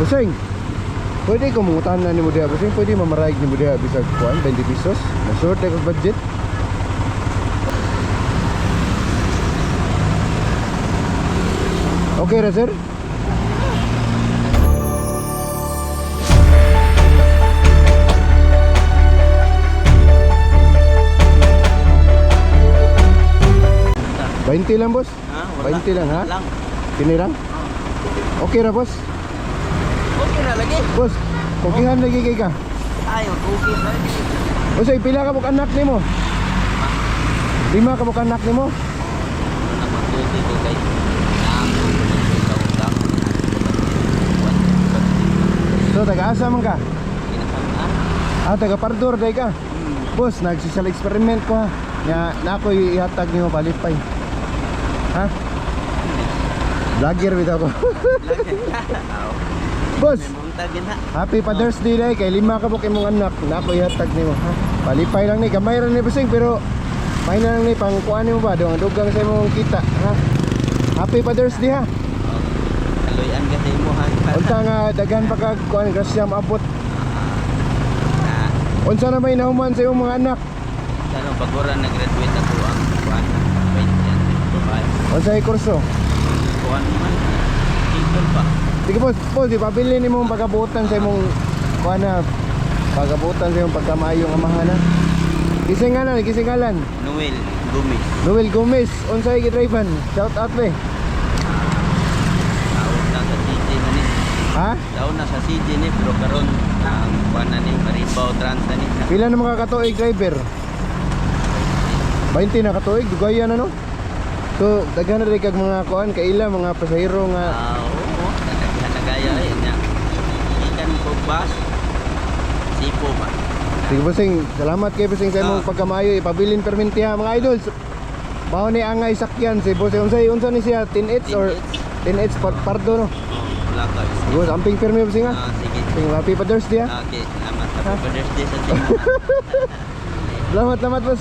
Busing, pwede ko mangutana nimo diha, busing, pwede mamarayag nimo diha bisag kuan 20 pesos. Na short kag budget. Okay ra, sir? 20 lang, boss. Ha? Wala. 20 lang, ha? Lang. Kini lang? Okay ra, boss. Okay na lagi. Boss, kugihan lagi kay ka. Ay, okay na lagi. Boss, ay pila ka mo anak nimo? Lima ka mo anak nimo? Ano magtuti ko kay So taga-asa man ka? Ah, taga Pardor day ka. Boss, nag-social experiment ko ha. Nya na ako ihatag nimo palipay. Ha? Vlogger bitaw ko. Boss, happy Father's Day day kay lima ka buk imong anak. Na ako ihatag nimo ha. Palipay lang ni, gamay ra ni busing pero may na lang ni pang kuan nimo ba dong dugang sa imong kita ha. Happy Father's Day ha. Kaloyan ka sa imo ha. Unsa nga daghan pa kag kuan grasya maabot. Unsa na may nahuman sa imong mga anak? Sana bagura na graduate ako ang kuan. Wait yan. Babae. Unsa ay kurso? Kuan man. Kikol pa. Sige boss, boss, ipabili nimo ang pagabutan sa imong kuan na pagabutan sa imong pagkamaayong amahan ha. Gisingalan, gisingalan. Noel Gomez. Noel Gomez, unsay gidrivean? Shout out be. Tawag na sa CJ na ni. Ha? Tawag na sa CJ ni pero karon ang kuan na ni Maribaw Trans na ni. Pila na mga katuig driver? 20 na katuig, dugayan na no? So, daghan na rin kag mga kuan, kaila, mga pasahero nga. Ah, oo, daghan na gaya eh nya. Ikan ko bus. Sipo ba? Sige bossing, salamat kay bossing sa imong pagkamayo. Ipabilin perminti ha mga idols. Mao ni angay sakyan si bossing. Unsay unsa ni siya 10H or 10H pardo no? Oh, wala ka. Sige, boss, amping pirmi bossing ha. Ah, sige. Bossing, happy Father's Day ha. Okay, salamat. Happy Father's Day sa team. Salamat, salamat boss.